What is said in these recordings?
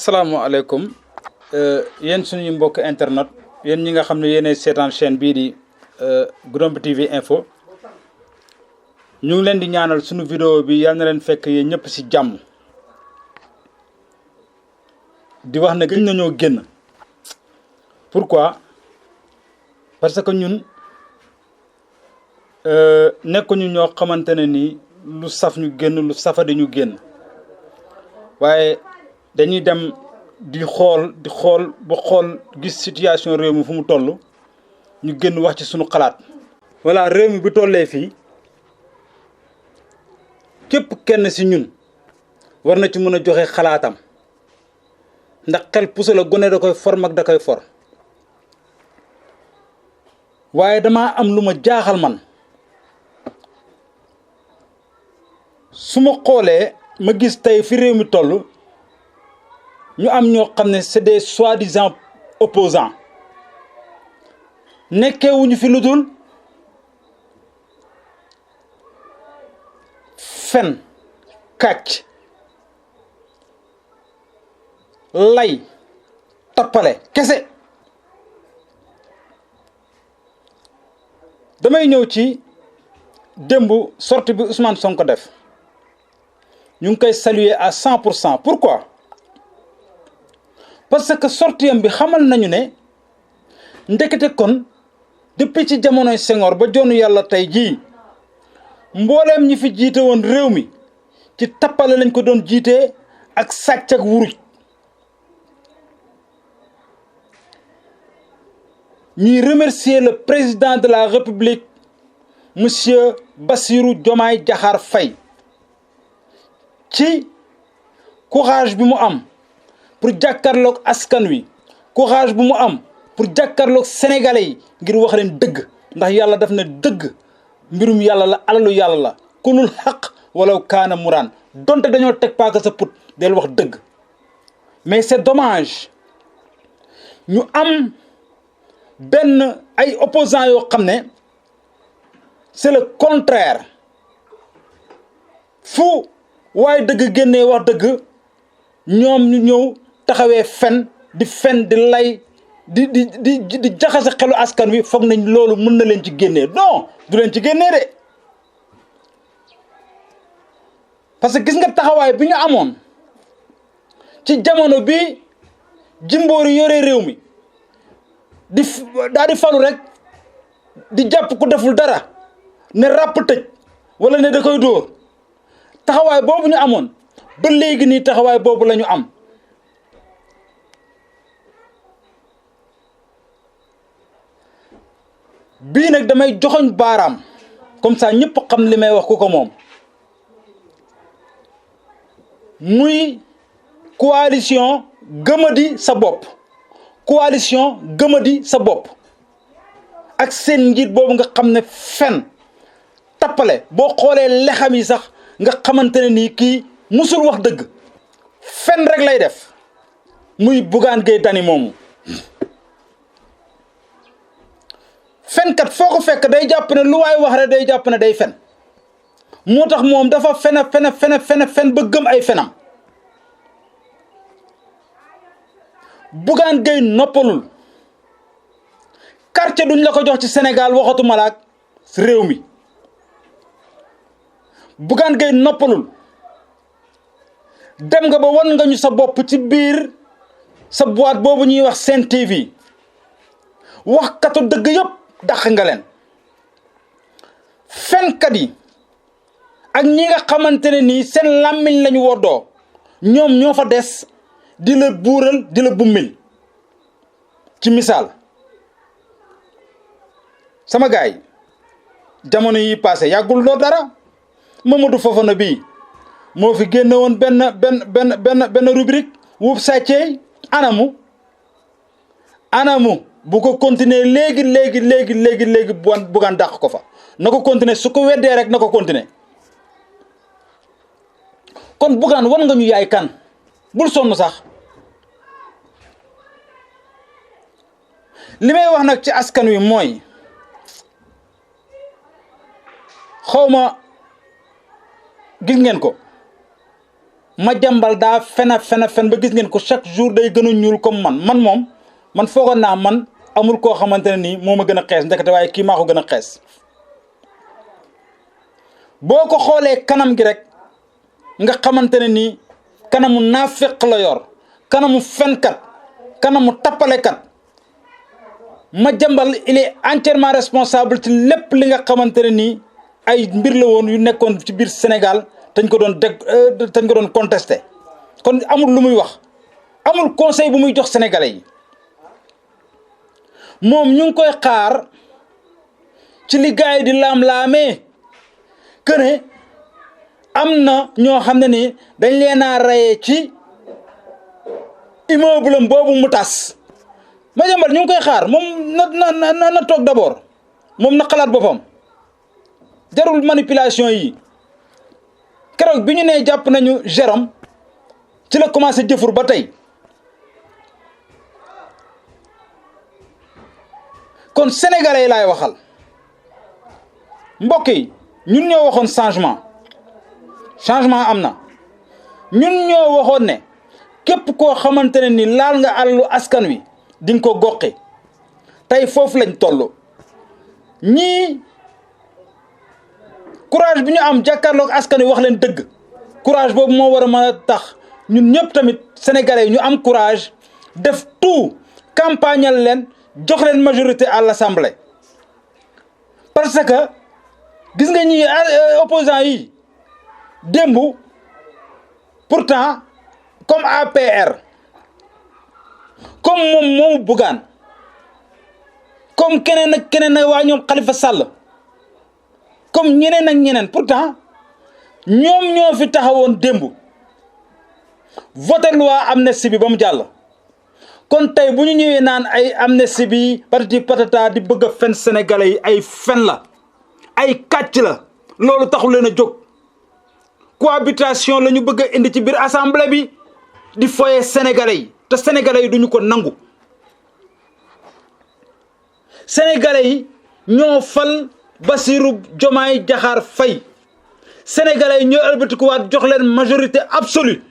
asalaamaaleykum yéen suñu mbokk internet yéen ñi nga xam ne yéenay seetaan chaîne bii di Goudomp TV info ñu ngi leen di ñaanal suñu vidéo bi yal na leen fekk yéen ñëpp ci jàmm di wax ne gëj nañoo génn pourquoi parce que ñun nekkuñu ñoo xamante ne nii lu saf ñu génn lu safadi ñu génn waaye dañuy dem di xool ba xool gis situation réew mi fu mu toll ñu génn wax ci suñu xalaat. voilà réew mi bu tollee fii képp kenn ci ñun war na ci mën a joxe xalaatam ndax xel puso la gone da koy for mag da koy for waaye damaa am lu ma jaaxal man su ma xoolee ma gis tey fi réew mi toll. ñu am ñoo xam ne c'est des soi-disant opposants nekkewuñu fi lu dul fen kàcc lay tappale kese damay ñëw ci démb sortie bi Ousmane Sonko def ñu ngi koy saluer à 100%. Pourquoi? Parce que sortiyam bi xamal nañu ne ndekete kon depuis ci jamonoy Senghor ba joonu yàlla tey jii mbooleem ñi fi jiite woon réew mi ci tappale lañ ko doon jiitee ak sàcc ak wuruj ñuy remercier le président de la République monsieur Bassirou Diomaye Diakhar Faye ci courage bi mu am pour jàkkaarloog askan wi courage bu mu am pour jàkkaarloog sénégalais yi ngir wax leen dëgg ndax yàlla daf ne dëgg mbirum yàlla la alalu yàlla la kulul xaq walaw kaana muraan donte dañoo teg paaka sa put del wax dëgg mais c'est dommage ñu am benn ay opposants yoo xam ne c'est le contraire fu waaye dëgg génnee wax dëgg ñoom ñu ñëw taxawee fen di lay di jaxase xelu askan wi foog nañ loolu mën na leen ci génnee non du leen ci génnee de parce que gis nga taxawaay bi ñu amoon ci jamono bi jimboori yore réew mi daal di falu rek di jàpp ku deful dara ne ràpp tëj wala ne da koy dóor taxawaay boobu ñu amoon ba léegi nii taxawaay boobu la ñu am bii nag damay joxoñ baaraam comme ça ñëpp xam li may wax ku ko moom muy coalition gëmadi sa bopp coalition gëmadi sa bopp ak seen njiit boobu nga xam ne fen tappale boo xoolee lexam yi sax nga xamante ne nii kii musul wax dëgg fen rek lay def muy Bougane Gueye Dany moomu fenkat foo ko fekk day jàpp ne lu waay wax rek day jàpp ne day fen moo tax moom dafa fen ba gëm ay fenam Bougane Gueye noppalul quartier duñ la ko jox ci Sénégal waxatu malaak réew mi Bougane Gueye noppalul dem nga ba wan nga ñu sa bopp ci biir sa boîte boobu ñuy wax Sen TV wax katu dëgg yëpp dàq nga leen fenkat yi ak ñi nga xamante ne nii seen làmmiñ lañu woddoo ñoom ñoo fa des di la buural di la bummil ci misaal sama gaay jamono yi passé yàggul loo dara Mamadou Fofana bii moo fi génne woon benn rubrique wuub sàcceey anamu bu ko continuer léegi Bougane dàq ko fa na ko continuer su ko weddee rek na ko continuer kon Bougane wan nga ñu yaay kan bul sonn sax li may wax nag ci askan wi mooy xawma gis ngeen ko Madiambal daa fen ba gis ngeen ko chaque jour day gën a ñuul comme man foogoon naa man amul koo xamante ne nii moo ma gën a xees ndekete waaye kii maa ko gën a xees boo ko xoolee kanam gi rek nga xamante ne nii kanamu naafeq la yor kanamu fenkat kanamu tappalekat Madiambal il est entièrement responsable ci lépp li nga xamante ne nii ay mbir la woon yu nekkoon ci biir Sénégal dañ ko doon contesté kon amul lu muy wax amul conseil bu muy jox sénégalais yi moom ñu ngi koy xaar ci li gars yi di laam-laamee que ne am na ñoo xam ne ni dañ leen a rayee ci immeuble am boobu mu tas Madiambal ñu ngi koy xaar moom na toog d'abord moom na xalaat boppam jarul manipulation yi keroog bi ñu nee jàpp nañu Jérôme ci la commencé jëfur ba tey kon sénégalais yi laay waxal mbokk yi ñun ñoo waxoon changement am na ñun ñoo waxoon ne képp koo xamante ne ni laal nga alalu askan wi di nga ko goqi tey foofu lañ toll ñii courage bi ñu am jàkkaarloog askan wi wax leen dëgg courage boobu moo war a mën a tax ñun ñëpp tamit sénégalais yi ñu am courage def tout campagnal leen jox leen majorité à l'Assemblée parce que gis nga ñi opposants yi démb pourtant comme APR comme moom moomu Bougane comme keneen ak keneen ak waa ñoom Khalifa Sall comme ñeneen ak ñeneen pourtant ñoom ñoo fi taxawoon démb voté loi amnistie bi ba mu jàll kon tey bu ñu ñëwee naan ay amnistie bi patati patata di bëgg a fen sénégalais yi ay fen la ay kàcc la loolu taxul leen a jóg cohabitation la ñu bëgg a indi ci biir assemblée bi di foye sénégalais yi te sénégalais yi duñu ko nangu sénégalais yi ñoo fal Bassirou Diomaye Diakhar Faye sénégalais yi ñoo ëlbatikuwaat jox leen majorité absolue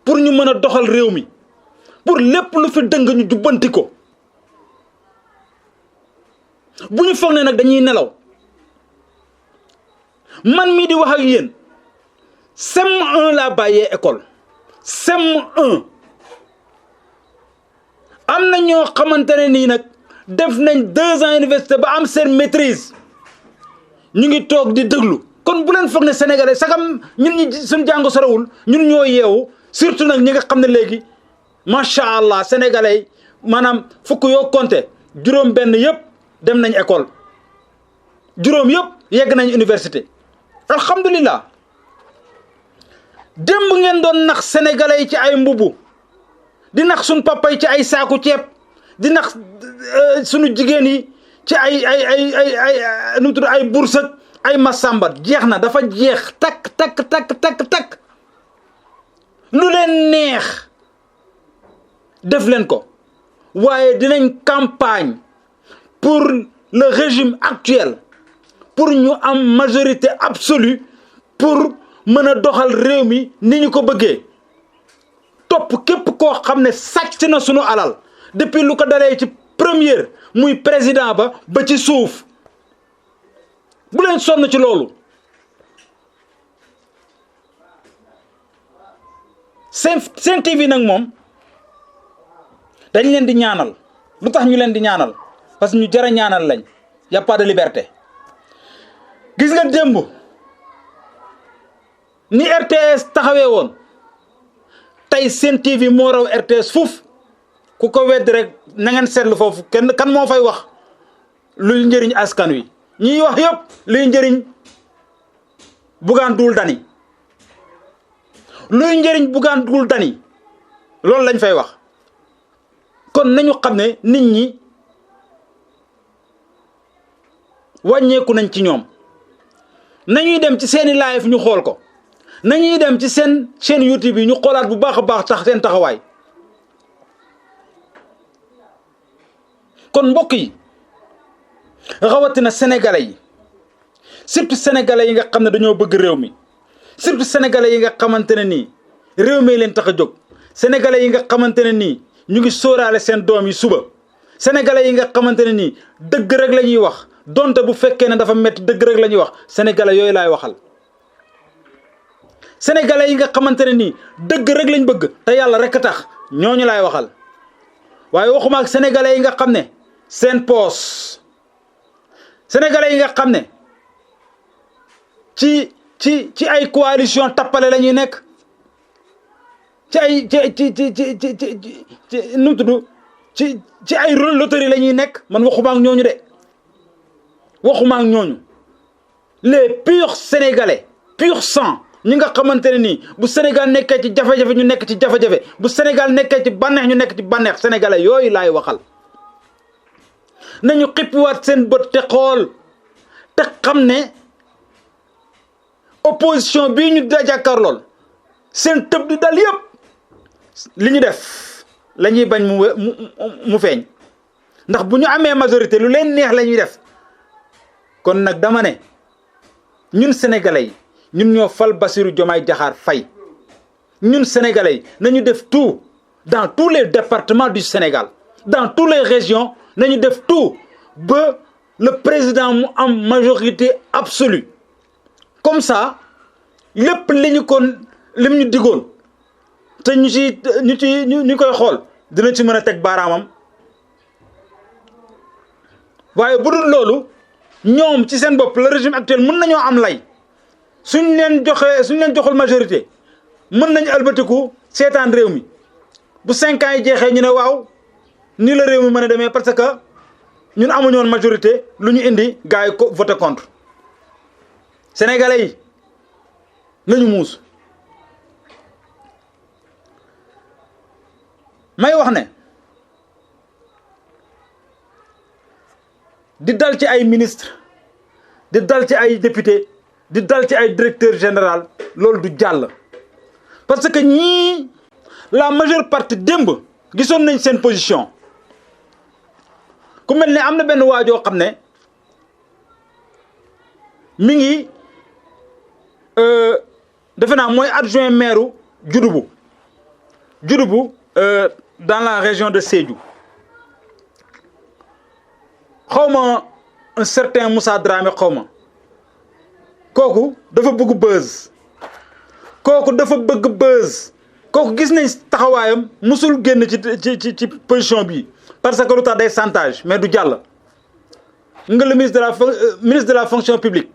pour ñu mën a doxal réew mi pour lépp lu fi dëng ñu jubbanti ko bu ñu foog ne nag dañuy nelaw man mii di wax ak yéen CM1 laa bàyyee école CM1 am na ñoo xamante ne nii nag def nañ 2 ans université ba am seen maîtrise ñu ngi toog di déglu kon bu leen foog ne sénégalais sagam ñun ñi suñu jàngo sorewul ñun ñoo yeewu surtout nag ñi nga xam ne léegi macha allah sénégalais maanaam fukk yoo compté juróom benn yëpp dem nañ école juróom yëpp yegg nañ université alhamdulilah démb ngeen doon nax sénégalais yi ci ay mbubu di nax suñ papa yi ci ay saaku ceeb di nax suñu jigéen yi ci ay nu mu tudd ay bourse ay masamba jeex na dafa jeex takk lu leen neex def leen ko waaye dinañ campagne pour le régime actuel pour ñu am majorité absolue pour mën a doxal réew mi ni ñu ko bëggee topp képp koo xam ne sàcc na sunu alal depuis lu ko dalee ci première muy président ba ci suuf bu leen sonn ci loolu Sen TV nag moom dañ leen di ñaanal lu tax ñu leen di ñaanal parce que ñu jar a ñaanal lañ y a pas de liberté gis nga démb ni RTS taxawee woon tey Sen TV moo raw RTS fuuf ku ko wedd rek na ngeen seetlu foofu kan moo fay wax luy njëriñ askan wi ñiy wax yëpp luy njëriñ Bougane Gueye Dany luy njëriñ Bougane Gueye Dany loolu lañ fay wax kon nañu xam ne nit ñi wàññeeku nañ ci ñoom nañuy dem ci seeni live ñu xool ko nañuy dem ci seen chaîne YouTube yi ñu xoolaat bu baax a baax tax seen taxawaay kon mbokk yi rawatina sénégalais yi surtout sénégalais yi nga xam ne dañoo bëgg réew mi surtout sénégalais yi nga xamante ne nii réew mi leen tax a jóg sénégalais yi nga xamante ne nii ñu ngi sóoraale seen doom yi suba sénégalais yi nga xamante ne nii dëgg rek la ñuy wax donte bu fekkee ne dafa métti dëgg rek la ñuy wax sénégalais yooyu laay waxal. sénégalais yi nga xamante ne nii dëgg rek lañ bëgg te yàlla rek a tax ñooñu laay waxal waaye waxuma ak sénégalais yi nga xam ne seen poos sénégalais yi nga xam ne ci ay coalition tappale la ñuy nekk ci ay nu mu tudd ci ay loterie la ñuy nekk man waxuma ak ñooñu de waxuma ak ñooñu les purs sénégalais pur sang ñi nga xamante ne nii bu Sénégal nekkee ci jafe-jafe ñu nekk ci jafe-jafe bu Sénégal nekkee ci bànneex ñu nekk ci bànneex sénégalais yooyu laay waxal nañu xippiwaat seen bët te xool te xam ne opposition bii ñu da jàkkaarlool seen tëb di dal yëpp li ñu def la ñuy bañ mu feeñ ndax bu ñu amee majorité lu leen neex la ñuy def kon nag dama ne ñun sénégalais yi ñun ñoo fal Bassirou Diomaye Diakhar Faye ñun sénégalais yi nañu def tout dans tous les départements du Sénégal dans toutes les régions nañu def tout ba le président mu am majorité absolue comme ça lépp li ñu lim ñu digoon te ñu koy xool dina ci mën a teg baaraamam waaye bu dul loolu ñoom ci seen bopp le régime actuel mën nañoo am lay suñ leen joxul majorité mën nañu albatiku seetaan réew mi bu 5 ans yi jeexee ñu ne waaw nii la réew mi mën a demee parce que ñun amuñu woon majorité lu ñu indi gars yi ko voté contre sénégalais yi nañu muus may wax ne di dal ci ay ministre di dal ci ay député di dal ci ay directeur général loolu du jàll parce que ñii la majeure partie démb gisoon nañ seen position ku mel ne am na benn waajoo xam ne mi ngi defe naa mooy adjoint maire Diouroubou dans la région de Sédhiou xawma un certain Moussa Dramé xawma kooku dafa bëgg buzz kooku gis nañ taxawaayam musul génn ci position bi parce que lu tax day chantage mais du jàll nga le ministre de la fonction publique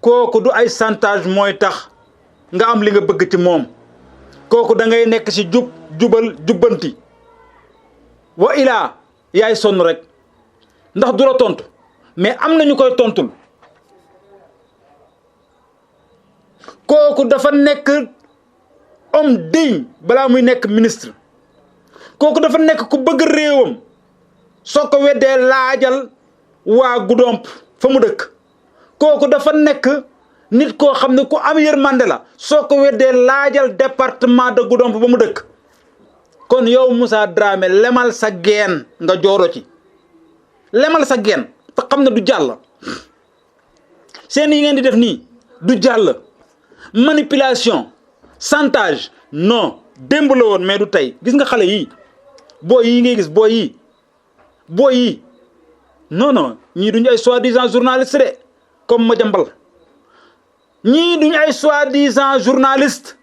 kooku du ay chantage mooy tax nga am li nga bëgg ci moom kooku da ngay nekk ci jubal jubbanti wa ilaa yaay sonn rek ndax du la tontu mais am na ñu koy tontul kooku dafa nekk homme digne balaa muy nekk ministre kooku dafa nekk ku bëgg réewam soo ko weddee laajal waa Goudomp fa mu dëkk kooku dafa nekk nit koo xam ne ku am yërmande la soo ko weddee laajal département de Goudomp ba mu dëkk kon yow Moussa Dramé lemal sa geen nga jooro ci lemal sa geen te xam ne du jàll seen yi ngeen di def nii du jàll manipulation chantage non démb la woon mais du tey gis nga xale yi booy yi ngay gis booy yi non ñii duñu ay soi-disant journaliste de comme Madiambal ñii duñu ay soi-disant journaliste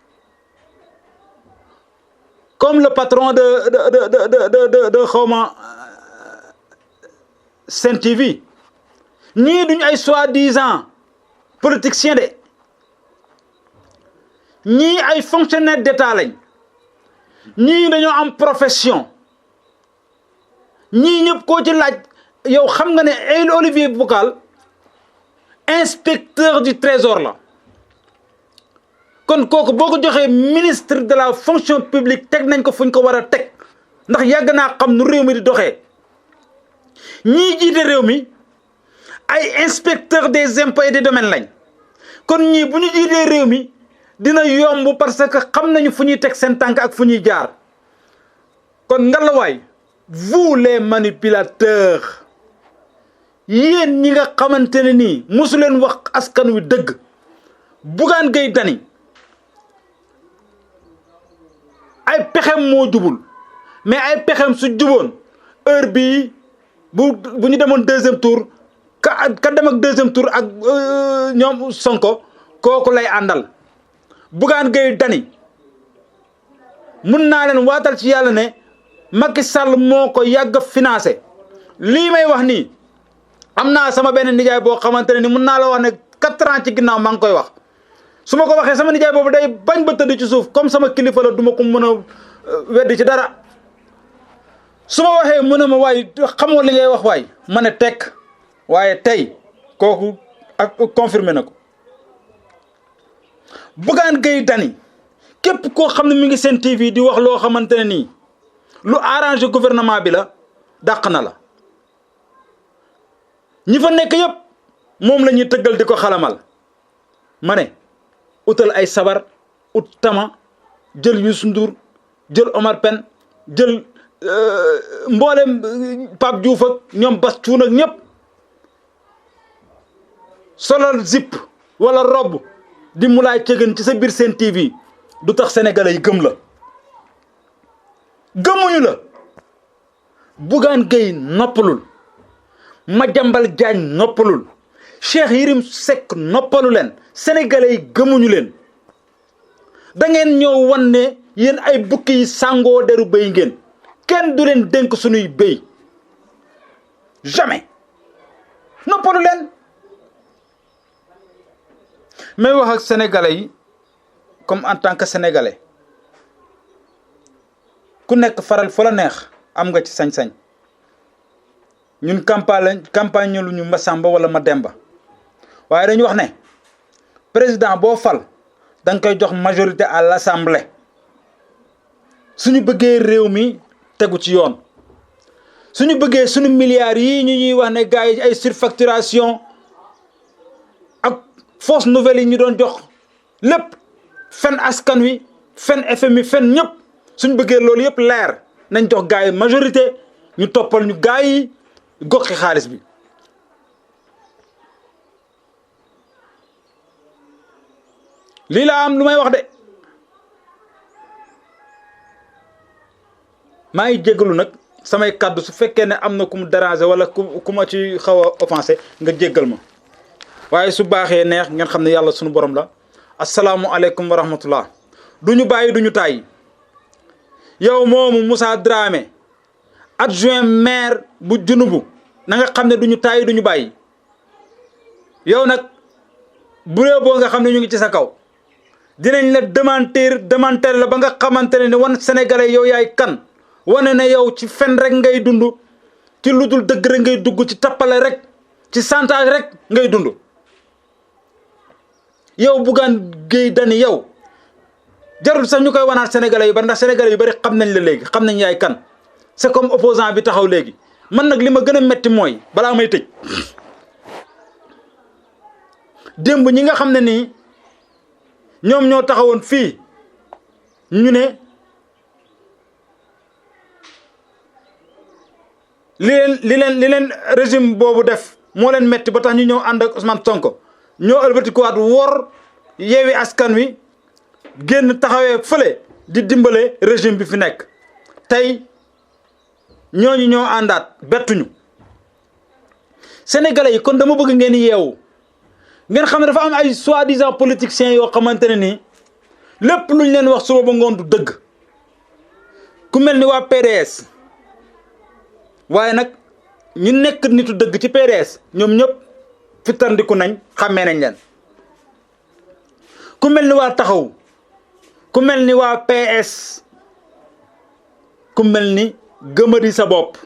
comme le patron de xawma Sen TV ñii duñu ay soi-disant politicien de ñii ay fonctionnaire d'état lañ ñii dañoo am profession ñii ñëpp koo ci laaj yow xam nga ne Olivier Boucal inspecteur du trésor la kon kooku boo ko joxee ministre de la fonction publique teg nañ ko fuñ ko war a teg ndax yàgg naa xam nu réew mi di doxee ñii jiite réew mi ay inspecteur des impôts et des domaines lañ kon ñii bu ñu jiitee réew mi dina yomb parce que xam nañu fu ñuy teg seen tànk ak fu ñuy jaar kon ngalawaay vous les manipulateurs yéen ñi nga xamante ne nii mosu leen wax askan wi dëgg Bougane Gueye Dany ay pexem moo jubul mais ay pexem su juboon heure bii bu ñu demoon deuxième tour ka dem ak deuxième tour ak ñoom Sonko kooku lay àndal. Bougane Gueye Dany mun naa leen waatal ci yàlla ne Macky Sall moo ko yàgg financé lii may wax nii am naa sama benn nijaay boo xamante ne ni mun naa la wax ne 4 ans ci ginnaaw maa ngi koy wax su ma ko waxee sama nijaay boobu day bañ ba tëdd ci suuf comme sama kilifa la du ma ko mën a weddi ci dara su ma waxee mu ne ma waay xamoo li ngay wax waay ma ne tekk waaye tey kooku ak confirmé na ko. Bougane Gueye Dany képp koo xam ne mi ngi seen TV di wax loo xamante ne nii lu arrangé gouvernement bi la dàq na la ñi fa nekk yëpp moom la ñuy tëggal di ko xalamal ma ne utal ay sabar ut tama jël Youssou Ndour jël Omar Pène jël mboolem Pape Diouf ak ñoom Bas Cuun ak ñëpp solal zip wala robe di Moulay Cëgën ci sa biir seen TV du tax sénégalais yi gëm la gëmuñu la. Bougane Gueye noppalul Madiambal Diagne noppalul Cheikh Yérim Seck noppalu leen sénégalais yi gëmuñu leen da ngeen ñëw wan ne yéen ay bukki yi sàngoo deru béy ngeen kenn du leen dénk suñuy béy jamais noppalu leen. may wax ak sénégalais yi comme en tant que sénégalais ku nekk faral fa la neex am nga ci sañ-sañ ñun campagne lu ñu Masamba wala Mademba waaye dañu wax ne président boo fal da nga koy jox majorité à l'Assemblée suñu bëggee réew mi tegu ci yoon suñu bëggee suñu milliards yi ñu ñuy wax ne gars yi ay surfacturation ak fausse nouvelle yi ñu doon jox lépp fen askan wi fen FMI fen ñëpp suñu bëggee loolu yëpp leer nañ jox gars yi majorité ñu toppal ñu gars yi goxi xaalis bi. lii laa am lu may wax de maa ngi jégalu nag samay kàddu su fekkee ne am na ku mu déranger wala ku ma ci xaw a offensé nga jéggal ma waaye su baaxee neex ngeen xam ne yàlla sunu borom la. asalaamualeykum wa rahmatullah du ñu bàyyi du ñu tàyyi yow moomu Moussa Dramé adjoint maire bu Junubu na nga xam ne du ñu tàyyi du ñu bàyyi yow nag bu dee boo nga xam ne ñu ngi ci sa kaw dinañ la démentir la ba nga xamante ne wan sénégalais yow yaay kan wane ne yow ci fen rek ngay dund ci lu dul dëgg rek ngay dugg ci tappale rek ci chantage rek ngay dund. yow Bougane Gueye Dany yow jarul sax ñu koy wanaat sénégalais yu bari ndax sénégalais yu bari xam nañ la léegi xam nañ yaay kan c'est comme opposant bi taxaw léegi man nag li ma gën a metti mooy balaa may tëj démb ñi nga xam ne nii ñoom ñoo taxawoon fii ñu ne li leen régime boobu def moo leen metti ba tax ñu ñëw ànd ak Ousmane Sonko ñoo ëlbatikuwaat wor Yewwi Askan Wi génn taxawee fële di dimbale régime bi fi nekk tey ñooñu ñoo àndaat bettuñu sénégalais yi kon dama bëgg ngeen yeewu ngeen xam ne dafa am ay soi-disant politiciens yoo xamante ne nii lépp luñ leen wax suba ba ngoon du dëgg ku mel ni waa PDS waaye nag ñu nekk nitu dëgg ci PDS ñoom ñëpp fitandiku nañ xàmmee nañ leen ku mel ni waa taxaw ku mel ni waa PS ku mel ni gëmadi sa bopp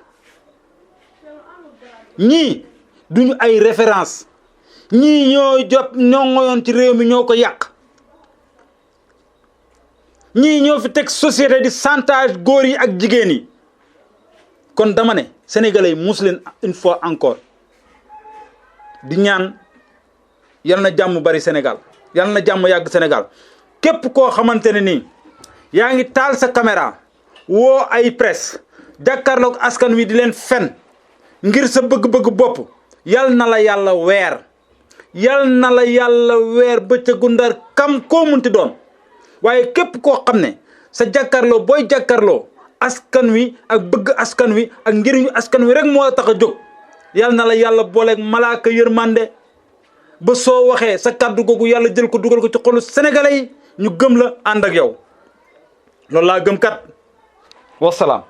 ñii duñu ay référence ñii ñoo ngoyoon ci réew mi ñoo ko yàq ñii ñoo fi teg société di chantage góor yi ak jigéen yi kon dama ne sénégalais yi mus leen une fois encore di ñaan yal na jàmm bari Sénégal yal na jàmm yàgg Sénégal képp koo xamante ne nii yaa ngi taal sa caméra woo ay presse jàkkaarloog askan wi di leen fen ngir sa bëgg-bëgg bopp yal na la yàlla weer yal na la yàlla weer bëccëgu ndar kam koo munti doon waaye képp koo xam ne sa jàkkaarloo booy jàkkaarloo askan wi ak bëgg askan wi ak njëriñu askan wi rek moo tax a jóg yàlla na la yàlla booleeg malaaka yërmande ba soo waxee sa kàddu googu yàlla jël ko dugal ko ci xolu sénégalais yi ñu gëm la ànd ak yow loolu laa gëm kat wasalaam.